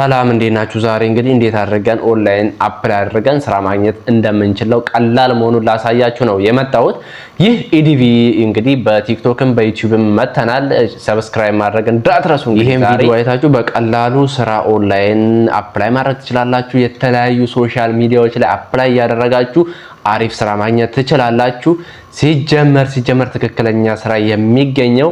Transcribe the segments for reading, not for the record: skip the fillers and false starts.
ሰላም፣ እንዴት ናችሁ? ዛሬ እንግዲህ እንዴት አድርገን online apply አድርገን ስራ ማግኘት እንደምንችለው ቀላል መሆኑን ላሳያችሁ ነው የመጣሁት። ይህ ኢዲቪ እንግዲህ በቲክቶክም በዩቲዩብም መተናል። Subscribe ማድረግ እንዳትረሱ። ይሄን ቪዲዮ አይታችሁ በቀላሉ ስራ online apply ማድረግ ትችላላችሁ። የተለያዩ social media ዎች ላይ apply እያደረጋችሁ አሪፍ ስራ ማግኘት ትችላላችሁ። ሲጀመር ትክክለኛ ስራ የሚገኘው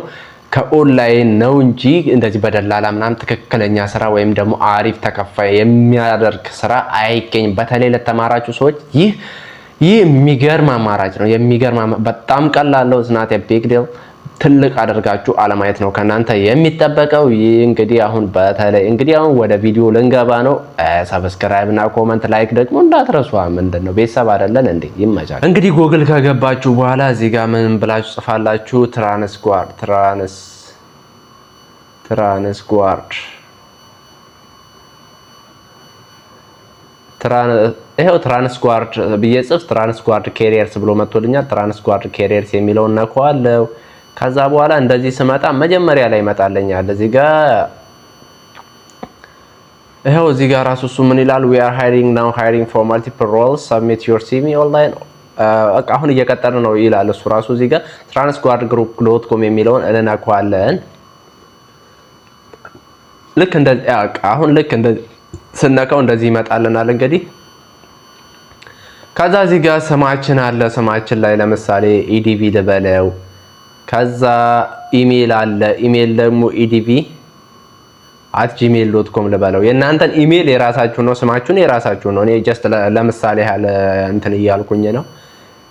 ከኦንላይን ነው እንጂ እንደዚህ በደላላ ምናምን ትክክለኛ ስራ ወይም ደግሞ አሪፍ ተከፋይ የሚያደርግ ስራ አይገኝም። በተለይ ለተማራችሁ ሰዎች ይህ የሚገርም አማራጭ ነው። የሚገርም፣ በጣም ቀላል ነው። It's not a big deal። ትልቅ አድርጋችሁ አለማየት ነው ከእናንተ የሚጠበቀው። ይህ እንግዲህ አሁን በተለይ እንግዲህ አሁን ወደ ቪዲዮ ልንገባ ነው። Subscribe እና comment፣ like ደግሞ እንዳትረሱ። ምንድን ነው፣ ቤተሰብ አይደለን እንዴ? ይመቻል። እንግዲህ ጎግል ከገባችሁ በኋላ እዚህ ጋር ምን ብላችሁ ጽፋላችሁ? Transguard Transguard ይኸው Transguard ብዬ ጽፍ Transguard Careers ብሎ መጥቶልኛል። Transguard Careers የሚለውን ነካዋለው። ከዛ በኋላ እንደዚህ ስመጣ መጀመሪያ ላይ ይመጣልኛል። እዚህ ጋር ይኸው እዚህ ጋር ራሱ እሱ ምን ይላል? "We are hiring now, hiring for multiple roles. Submit your CV online." በቃ አሁን እየቀጠረ ነው ይላል እሱ ራሱ። እዚህ ጋር transguardgroup.com የሚለውን እንነካዋለን። ልክ እንደ አሁን ልክ እንደ ስነካው እንደዚህ ይመጣልናል። እንግዲህ ከዛ እዚህ ጋር ስማችን አለ። ስማችን ላይ ለምሳሌ ኢዲቪ ልበለው። ከዛ ኢሜል አለ። ኢሜል ደግሞ edv@gmail.com ልበለው። የእናንተን ኢሜል የራሳችሁ ነው፣ ስማችሁን የራሳችሁ ነው። እኔ just ለምሳሌ ያህል እንትን እያልኩኝ ነው።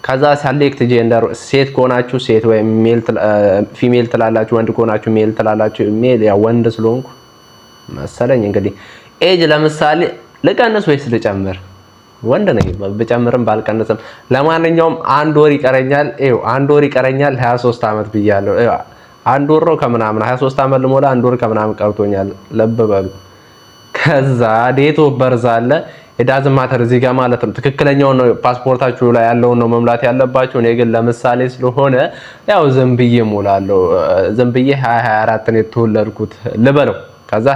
ከዛ select gender፣ ሴት ከሆናችሁ ሴት ወይም female ትላላችሁ፣ ወንድ ከሆናችሁ male ትላላችሁ። Male ያው ወንድ ስለሆንኩ መሰለኝ። እንግዲህ age ለምሳሌ ልቀንስ ወይስ ልጨምር? ወንድ ነኝ፣ ብጨምርም ባልቀንስም። ለማንኛውም አንድ ወር ይቀረኛል። ይኸው አንድ ወር ይቀረኛል። 23 ዓመት ብያለሁ። ይኸው አንድ ወር ነው ከምናምን፣ 23 ዓመት ልሞላ አንድ ወር ከምናምን ቀርቶኛል። ልብ በሉ። ከዛ date of birth አለ። It doesn't matter እዚህ ጋር ማለት ነው። ትክክለኛውን ነው፣ ፓስፖርታችሁ ላይ ያለውን ነው መሙላት ያለባችሁ። እኔ ግን ለምሳሌ ስለሆነ ያው ዝም ብዬ እሞላለሁ። ዝም ብዬ 2024 ነው የተወለድኩት ልበለው። ከዛ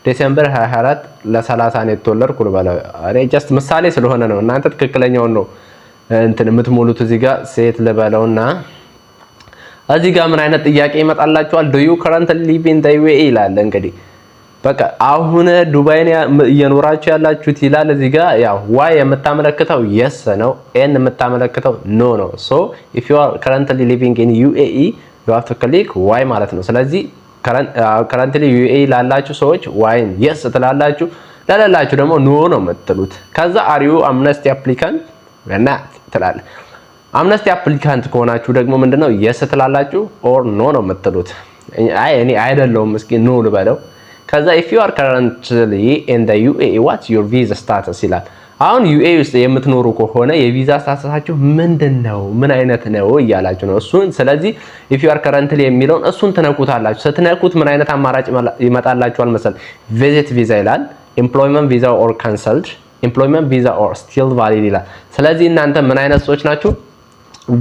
December 24 ለ30 ነው የተወለድኩ ልበለው። እኔ just ምሳሌ ስለሆነ ነው። እናንተ ትክክለኛውን ነው እንትን የምትሞሉት። እዚህ ጋር ሴት ልበለውና እዚህ ጋር ምን አይነት ጥያቄ ይመጣላችኋል? "Do you currently live in the UAE?" ይላል። እንግዲህ በቃ አሁን ዱባይን እየኖራችሁ ያላችሁት ይላል። እዚህ ጋር ያው Y የምታመለክተው yes ነው፣ N የምታመለክተው no ነው። So if you are currently living in UAE, you have to click Y ማለት ነው። ስለዚህ currently UAE ላላችሁ ሰዎች Y ን yes ትላላችሁ፣ ለሌላችሁ ደግሞ no ነው የምትሉት። ከዛ "Are you amnesty applicant?" ትላለ። Amnesty applicant ከሆናችሁ ደግሞ ምንድነው yes ትላላችሁ or no ነው የምትሉት። አይ እኔ አይደለሁም፣ እስኪ no ልበለው። ከዛ "If you are currently in the UAE, what's your visa status?" ይላል። አሁን UAE ውስጥ የምትኖሩ ከሆነ የቪዛ status ኣችሁ ምንድን ነው? ምን አይነት ነው እያላችሁ ነው እሱን። ስለዚህ "if you are currently" የሚለውን እሱን ትነኩታላችሁ። ስትነኩት ምን አይነት አማራጭ ይመጣላችኋል መሰል? Visit visa ይላል፣ employment visa or cancelled employment visa or still valid ይላል። ስለዚህ እናንተ ምን አይነት ሰዎች ናችሁ?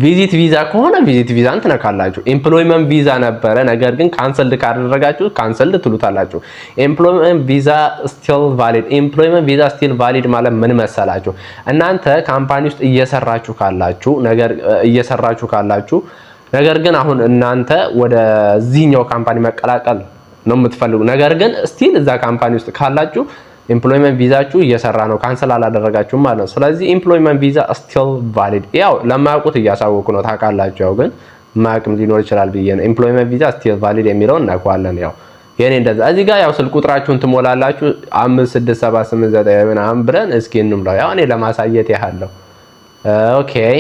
Visit visa ከሆነ visit visa ን ትነካላችሁ። Employment visa ነበረ፣ ነገር ግን cancelled ካደረጋችሁ cancelled ትሉታላችሁ። Employment visa still valid። Employment visa still valid ማለት ምን መሰላችሁ? እናንተ company ውስጥ እየሰራችሁ ካላችሁ፣ ነገር ግን አሁን እናንተ ወደዚህኛው company መቀላቀል ነው የምትፈልጉ፣ ነገር ግን still እዛ company ውስጥ ካላችሁ employment ቪዛችሁ እየሰራ ነው፣ cancel አላደረጋችሁም ማለት ነው። ስለዚህ employment visa still valid፣ ያው ለማያውቁት እያሳወቁ ነው፣ ታውቃላችሁ። ያው ግን ማያውቅም ሊኖር ይችላል ብዬ ነው። Employment visa still valid የሚለውን እናውቀዋለን። ያው የኔ እንደዛ። እዚህ ጋር ያው ስልክ ቁጥራችሁን ትሞላላችሁ፣ 5 6 7 8 9 ምናምን ብለን እስኪ እንሙላው። ያው እኔ ለማሳየት ያህል ነው። Okay፣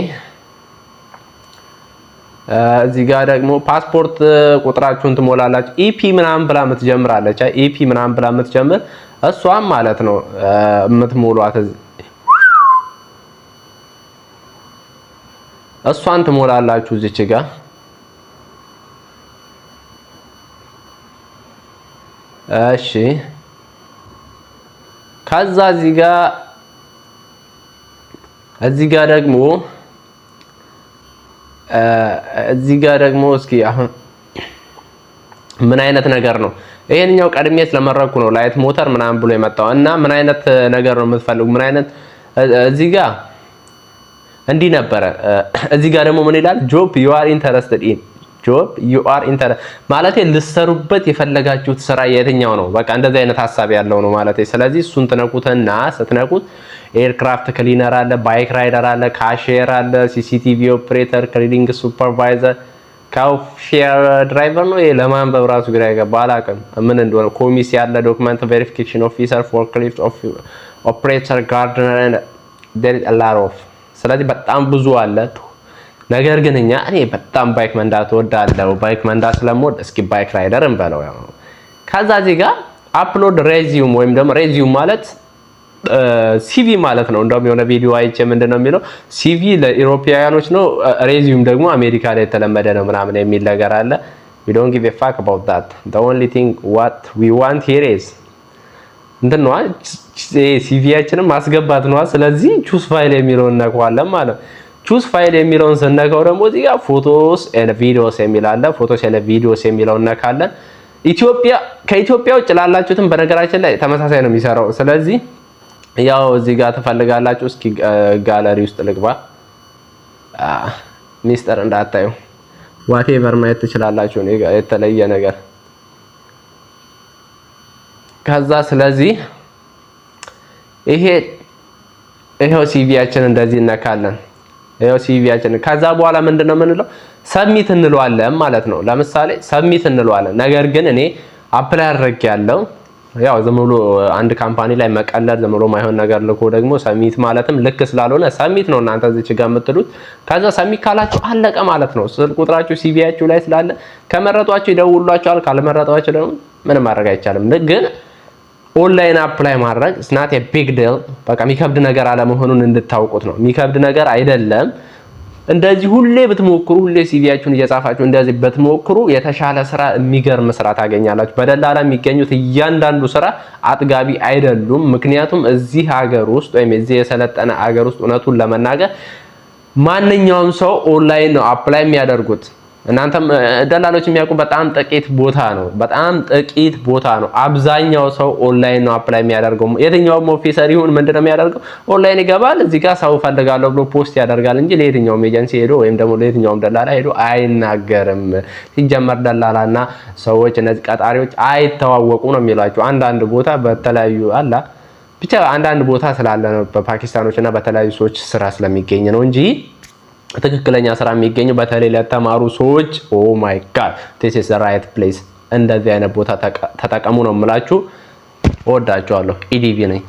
እዚህ ጋር ደግሞ ፓስፖርት ቁጥራችሁን ትሞላላችሁ። EP ምናምን ብላ የምትጀምራለች። EP ምናምን ብላ የምትጀምር እሷም ማለት ነው የምትሞሏት፣ እሷን ትሞላላችሁ እዚች ጋር። እሺ፣ ከዛ እዚህ ጋር ደግሞ እስኪ አሁን ምን አይነት ነገር ነው? ይሄንኛው ቀድሜ ስለመረጥኩ ነው light motor ምናምን ብሎ የመጣው። እና ምን አይነት ነገር ነው የምትፈልጉ? ምን አይነት እዚህ ጋር እንዲህ ነበረ። እዚህ ጋር ደግሞ ምን ይላል? Job you are interested in፣ job you are inter ማለት ልትሰሩበት የፈለጋችሁት ስራ የትኛው ነው? በቃ እንደዚህ አይነት ሀሳብ ያለው ነው ማለት። ስለዚህ እሱን ትነኩትና ስትነኩት aircraft cleaner አለ፣ bike rider አለ፣ cashier አለ፣ CCTV operator፣ cleaning supervisor፣ courier driver ነው። ይሄ ለማንበብ ራሱ ግራ የገባ፣ አላውቅም ምን እንደሆነ። Commis ያለ፣ document verification officer፣ forklift operator፣ gardener፣ there is a lot of። ስለዚህ በጣም ብዙ አለ። ነገር ግን እኔ በጣም bike መንዳት እወዳለሁ። Bike መንዳት ስለምወድ እስኪ bike rider እንበለው። ያው ከዛ እዚህ ጋር upload resume ወይም ደግሞ resume ማለት CV ማለት ነው። እንደውም የሆነ ቪዲዮ አይቼ ምንድን ነው የሚለው፣ CV ለኢሮፒያኖች ነው፣ resume ደግሞ አሜሪካ ላይ የተለመደ ነው ምናምን የሚል ነገር አለ። We don't give a fuck about that. The only thing what we want here is እንትን ነዋ፣ CV ያችንን ማስገባት ነዋ። ስለዚህ choose file የሚለውን እነካዋለን ማለት ነው። Choose file የሚለውን ስነካው ደግሞ እዚህ ጋር photos and videos የሚል አለ። Photos and videos የሚለውን እነካለን። ከኢትዮጵያ ውጭ ላላችሁትም በነገራችን ላይ ተመሳሳይ ነው የሚሰራው። ስለዚህ ያው እዚህ ጋር ትፈልጋላችሁ። እስኪ ጋለሪ ውስጥ ልግባ፣ ሚስጥር እንዳታዩ። Whatever ማየት ትችላላችሁ፣ የተለየ ነገር ከዛ። ስለዚህ ይሄው CV ያችን እንደዚህ እነካለን። ይሄው CV ያችን። ከዛ በኋላ ምንድነው የምንለው? Submit እንለዋለን ማለት ነው። ለምሳሌ submit እንለዋለን። ነገር ግን እኔ apply አድርጌያለሁ። ያው ዝም ብሎ አንድ company ላይ መቀለድ፣ ዝም ብሎ ማይሆን ነገር ልኮ ደግሞ submit ማለትም ልክ ስላልሆነ submit ነው እናንተ እዚች ጋር የምትሉት። ከዛ submit ካላችሁ አለቀ ማለት ነው። ስልክ ቁጥራችሁ CV ያችሁ ላይ ስላለ ከመረጧችሁ ይደውሉላችኋል፣ ካልመረጧችሁ ደግሞ ምንም ማድረግ አይቻልም። ግን online apply ማድረግ it's not a big deal፣ በቃ የሚከብድ ነገር አለመሆኑን እንድታውቁት ነው። የሚከብድ ነገር አይደለም። እንደዚህ ሁሌ ብትሞክሩ፣ ሁሌ CV ያችሁን እየጻፋችሁ እንደዚህ ብትሞክሩ የተሻለ ስራ፣ የሚገርም ስራ ታገኛላችሁ። በደላላ የሚገኙት እያንዳንዱ ስራ አጥጋቢ አይደሉም። ምክንያቱም እዚህ ሀገር ውስጥ ወይም እዚህ የሰለጠነ ሀገር ውስጥ እውነቱን ለመናገር ማንኛውም ሰው ኦንላይን ነው apply የሚያደርጉት። እናንተም ደላሎች የሚያውቁ በጣም ጥቂት ቦታ ነው። በጣም ጥቂት ቦታ ነው። አብዛኛው ሰው ኦንላይን ነው apply የሚያደርገው። የትኛውም officer ይሁን ምንድነው የሚያደርገው? ኦንላይን ይገባል። እዚህ ጋር ሰው ፈልጋለሁ ብሎ post ያደርጋል እንጂ ለየትኛውም ኤጀንሲ ሄዶ ወይም ደግሞ ለየትኛውም ደላላ ሄዶ አይናገርም። ሲጀመር ደላላና ሰዎች፣ እነዚህ ቀጣሪዎች አይተዋወቁ ነው የሚሏቸው። አንዳንድ ቦታ በተለያዩ አላ ብቻ አንዳንድ ቦታ ስላለ ነው፣ በፓኪስታኖች እና በተለያዩ ሰዎች ስራ ስለሚገኝ ነው እንጂ ትክክለኛ ስራ የሚገኘው በተለይ ለተማሩ ሰዎች oh my God, this is the right place። እንደዚህ አይነት ቦታ ተጠቀሙ ነው የምላችሁ። እወዳችኋለሁ። EDV ነኝ።